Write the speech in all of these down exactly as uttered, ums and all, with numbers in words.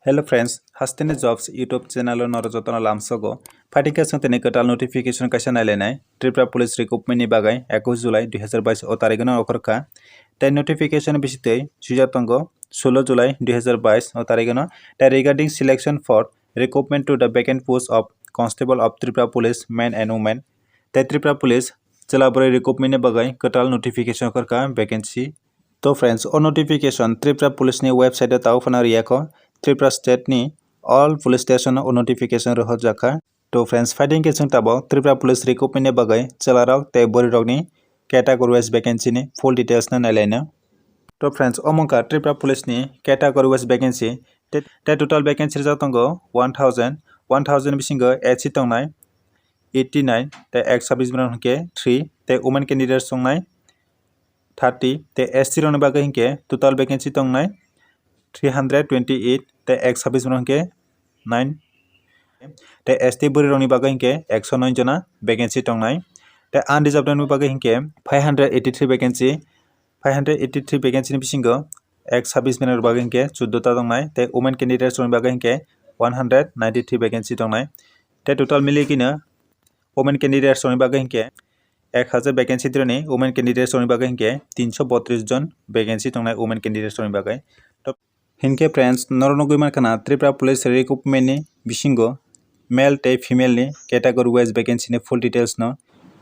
Hello friends, Hasteni Jobs YouTube channel o norok jotono lamsogo. Phaidi khe chwng tini kwtal notification kaisa nailainai. Tripura Police Recruitment ni bagwi ekus July dui hazar bais o tarigno okhorkha. Tei notification bisitwi swijak tongo solo July dui hazar bais o tarigno. Tei regarding selection for recruitment to the vacant post of Constable of Tripura Police, men and women. Tei Tripura Police chwla bwrwi recruitment ni bagwi kwtal notification okhorkha vacancy. To friends, o notification Tripura Police ni website o tabuk phano riyakho. Tripura state ni all police station o notification rohorjakha. To friends, phaidi khe chwng tabuk Tripura Police recruitment ni bagwi chwlarok tei bwrwirokni category wise vacancy ni full details no nailaino. To friends, omo wngkha Tripura Police ni category wise vacancy. Te, te total vacancy rijak tongo one thousand, one thousand bisingo S C tongnai eighty nine, tei ex service man hwnkhe three, tei women candidates tongnai thirty, tei S T rokni bagwi hwnkhe total vacancy tongnai three hundred twenty eight, tei ex service man hwnkhe nine, tei S T bwrwi rokni bagwi hwnkhe ekso noi jona vacancy tongnai, tei unreserved rokni bagwi hwnkhe five hundred eighty three vacancy, five hundred eighty three vacancy ni bisingo ex service man rok bagwi hwnkhe chuddo ta tongnai, tei women candidates rokni bagwi hwnkhe one hundred ninety three vacancy tongnai, tei total milikino women candidates rokni bagwi hwnkhe ek hazar vacancy tirani, women candidates rokni bagwi hwnkhe tinso botris jon vacancy tongnai women candidates rokni bagwi. To hinkhe friends, norok nugwi mankha na Tripura Police recruitment ni bisingo male tei female ni category wise vacancy ni full details no.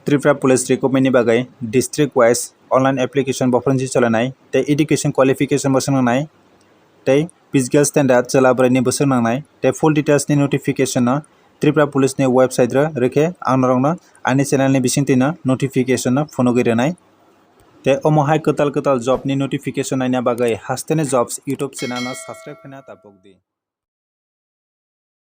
Tripura Police recruitment ni bagwi district wise online application bo phone si cholanai tei education qualification bo swngnai tei physical standard chwla bwrwi ni bwswk nangnai tei full details ni notification no Tripura Police ni website ro rwkhe ang norokno ani channel ni bisingtwi no notification no phunugwi rwnai. Tei omo hai kwtal kwtal job ni notification naina bagwi Hasteni Jobs YouTube channel no subscribe khaina tapok di.